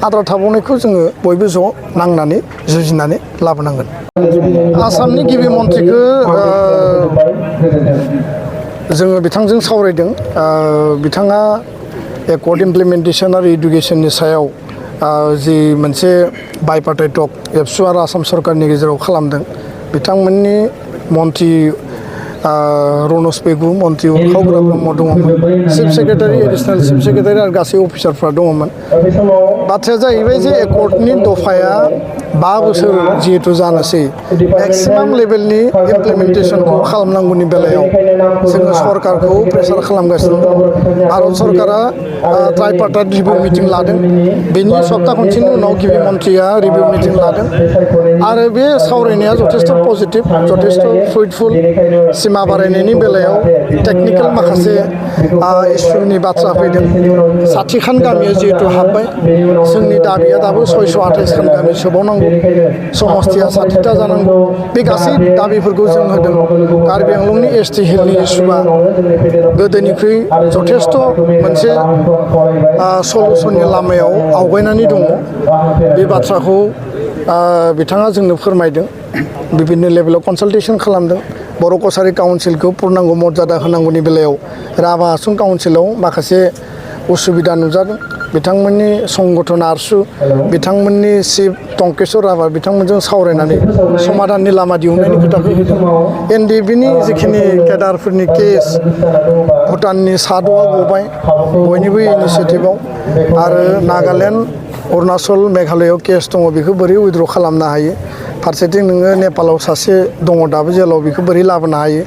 आद्रा थाबावनायखौ जोङो बयबो ज' नांनानै जुजिनानै लाबोनांगोन। आसामनि गिबि मन्थ्रिखौ जोङो बिथांजों सावरायदों। बिथाङा एकर्ड इमप्लिमेन्टेसन आरो इडुकेसननि सायाव जि मोनसे बाइपार्टाइ टक एबसु आरो आसाम सरकारनि गेजेराव खालामदों। बिथांमोननि मन्थ्रि रनज पेगु मन्थ्रि उरखावग्रा ब्रह्म दङमोन, chief secretary additional chief secretary आरो गासै अफिसारफ्रा दङमोन। बाथ्राया जाहैबाय जे एकर्डनि दफाया 5 बोसोर जिहेतु जानोसै मेक्सिमाम लेभेलनि इमप्लिमेन्टेसनखौ खालामनांगौनि बेलायाव जोङो सरकारखौ प्रेसार खालामगासिनो दङ। भारत सरकारा ट्राइपार्टाइट रिभिउ मिटिं लादों। बेनि सप्ता खनसेनि उनाव गिबि मन्थ्रिया रिभिउ मिटिं लादों आरो बे सावरायनाया जथेस्थ' पजिटिभ, जथेस्थ' फ्रुइटफुल। सिमा बारायनायनि बेलायाव टेकनिकेल माखासे इस्युनि बाथ्रा फैदों। 60 खान गामिया जिहेतु हाबबाय, जोंनि दाबिया दाबो 628 खान गामि सोबावनांगौ, समस्थिया 60टा जानांगौ। बे गासै दाबिफोरखौ जों होदों। कार्बि आंलंनि एसटि हिलनि इस्युआ गोदोनिख्रुइ जथेस्थ' मोनसे सल्युसननि लामायाव आवगायनानै दङ। बे बाथ्राखौ बिथाङा जोंनो फोरमायदों। बिभिन्न लेभेलाव कनसालटेसन खालामदों। बर' कसारि काउन्सिलखौ पुर्नांग मर्यादा होनांगौनि बेलायाव राभा हासं काउन्सिलाव माखासे उसुबिदा नुजादों। बिथांमोननि संगठन आरसु, बिथांमोननि चिफ टंकेश्वर राभा बिथांमोनजों सावरायनानै समाधाननि लामा दिहुननायनि खोथाखौ होदों। एनडिएफबिनि जिखिनि केडारफोरनि केस, भुटाननि साद'आ गबाय बयनिबो इनिसियेटिभआव, आरो नागालेण्ड, अरुणाचल, मेघालयआव केस दङ, बेखौ बोरै उइद्र' खालामनो हायो। फारसेथिं नोङो नेपालाव सासे दङ दाबो जेलाव, बेखौ बोरै लाबोनो हायो।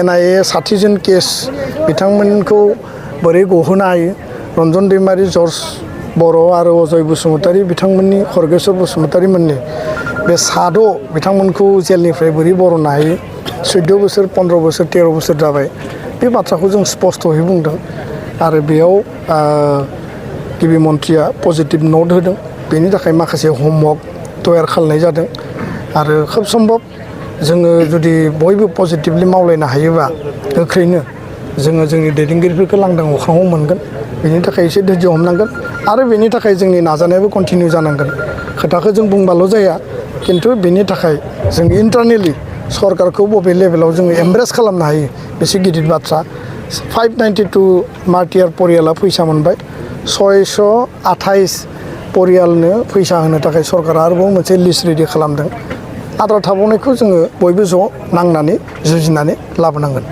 NIA 60 जन केस, बिथांमोनखौ बोरै गहोनो हायो। रन्जन दैमारि, जर्ज बर' आरो अजय बसुमतारी बिथांमोननि, खरगेश्वर बसुमतारी मोननि बे साद' बिथांमोनखौ जेलनिफ्राय बोरै बरननो हायो। 14 बोसोर, 15 बोसोर, 13 बोसोर जाबाय। बे बाथ्राखौ जों स्पस्त'यै बुंदों आरो बेयाव गिबि मन्थ्रिया पजिटिभ नट होदों। बेनि थाखाय माखासे हमवर्क तयार खालामनाय जादों आरो खोब सम्भब जोङो जुदि बयबो पजिटिभलि मावलायनो हायोबा गोख्रैनो जोङो जोंनि दैदेनगिरिफोरखौ लांदां अख्राङाव मोनगोन। बेनि थाखाय एसे धैर्य हमनांगोन आरो बेनि थाखाय जोंनि नाजानायाबो कन्टिनिउ जानांगोन। खोथाखौ जों बुंबाल' जाया, खिन्थु बेनि थाखाय जों इन्टारनेलि सरकारखौ बबे लेभेलाव जोङो एमब्रेस खालामनो हायो बेसे गिदिर बाथ्रा। 592 मार्टियार परियाला फैसा मोनबाय। 628 परियालनो फैसा होनो थाखाय सरकारा आरोबाव मोनसे लिस्ट रेडि खालामदों। आद्रा थाबावनायखौ जोङो बयबो ज' नांनानै जुजिनानै लाबोनांगोन।